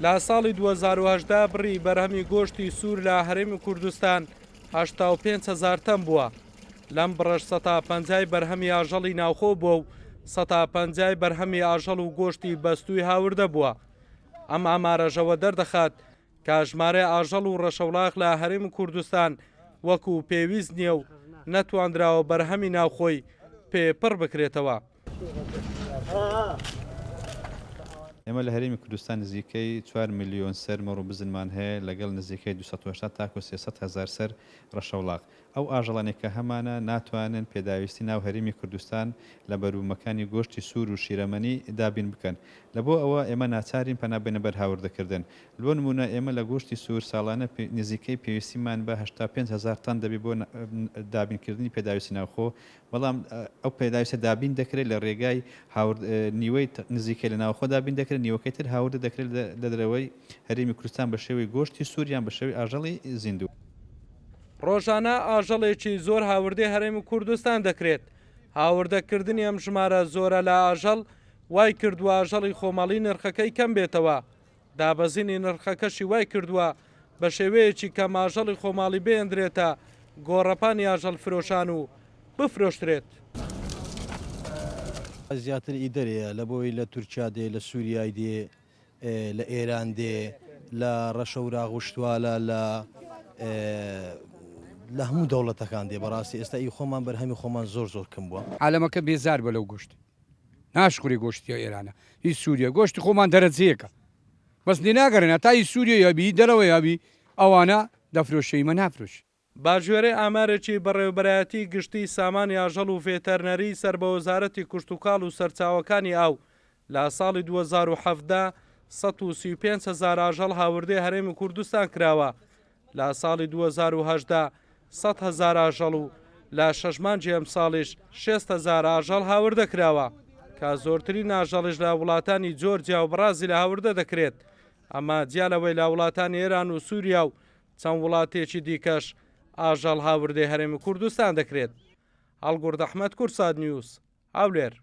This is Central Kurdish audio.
لە ساڵی 2018 بڕی بەرهەمی گۆشتی سوور لە هەرێمی کوردستان 85 هەزار تەن بووە، لەم بڕەش سەتا پەنجای بەرهەمی ئاژەڵی ناوخۆ بووە و سەتا پەنجای بەرهەمی ئاژەڵ و گۆشتی بەستووی هاوردە بووە. ئەم ئامارەش ئەوە دەردەخات کە ژمارەی ئاژەڵ و ڕەشەوڵاخ لە هەرێمی کوردستان وەکو پێویست نییە و نەتواندراوە بەرهەمی ناوخۆی پێ پڕ بکرێتەوە. ئێمە لە هەرێمی کوردستان نزیکەی چوار ملیۆن سەر مەڕ و بزنمان هەیە لەگەڵ نزیکەی 280 تاکو 300 هەزار سەر ڕەشەوڵاخ. ئەو ئاژەڵانەی کە هەمانە ناتوانن پێداویستی ناو هەرێمی کوردستان لە بەروبوومەکانی گۆشتی سوور و شیرەمەنی دابین بکەن. لە بۆ ئەوە ئێمە ناچارین پەنا بەینە بەر هاوردەکردن. لۆ نموونە ئێمە لە گۆشتی سوور ساڵانە نزیکەی پێویستیمان بە 85 هەزار تەن دەبێت بۆ دابینکردنی پێداویستی ناوخۆ، بەڵام ئەو پێداویستە دابین دەکرێت لە رێگای هاورد نیوەی نزیکەی لە ناوخۆ دابین دەکرێت، نیوەکەی تر هاوردە دەکرێت لە دەرەوەی هەرێمی کوردستان بە شێوەی گۆشتی سوور یان بە شێوەی ئاژەڵی زیندوو. ڕۆژانە ئاژەڵێکی زۆر هاوردەی هەرێمی کوردستان دەکرێت، هاوردەکردنی ئەم ژمارە زۆرە لە ئاژەڵ وای کردووە ئاژەڵی خۆماڵی نرخەکەی کەم بێتەوە، دابەزینی نرخەکەشی وای کردووە بە شێوەیەکی کەم ئاژەڵی خۆماڵی بهێندرێتە گۆڕەپانی ئاژەڵفرۆشان و بفرۆشترێت. زیاتر ئی دەرێیە لە بۆی لە تورکیا دێ لە سوریای دێ لە ئێران دێ لە ڕەشەوراغ و شتوالە لە لە هەموو دەوڵەتەکان دێ بەڕاستی ئێستا ئی خۆمان بەرهەمی خۆمان زۆر زۆر کەم بووە. عالەمەکە بێزار بە لەو گۆشت ناشخورێ گۆشتی ئێرانە هی سوریە گۆشتی خۆمان دەرەجەیەکە بەس لێ ناگەڕێن هەتا هی سوریە یابی هی دەرەوە یابی ئەوانە دەفرۆشێ ئیمە نافرۆشێ. بەگوێرەی ئامارێکی بەڕێوەبەرایەتی گشتیی سامانی ئاژەڵ و ڤێتەرنەریی سەر بە وەزارەتی کشتوکاڵ و سەرچاوەکانی ئاو، لە ساڵی 2017 135 هەزار ئاژەڵ هاوردەی هەرێمی کوردستان کراوە، لە ساڵی 2018 100 هەزار ئاژەڵ و لە شەش مانگی ئەمساڵیش 60 هەزار ئاژەڵ هاوردە کراوە، کە زۆرترین ئاژەڵیش لە وڵاتانی جۆرجیا و بەڕازیل هاوردە دەکرێت، ئەمە جیا لەوەی لە وڵاتانی ئێران و سووریا و چەند وڵاتێکی دیکەش ئاژەڵ هاوردەی هەرێمی کوردستان دەکرێت. هەڵگورد ئەحمەد، کوردسات نیوز، هەولێر.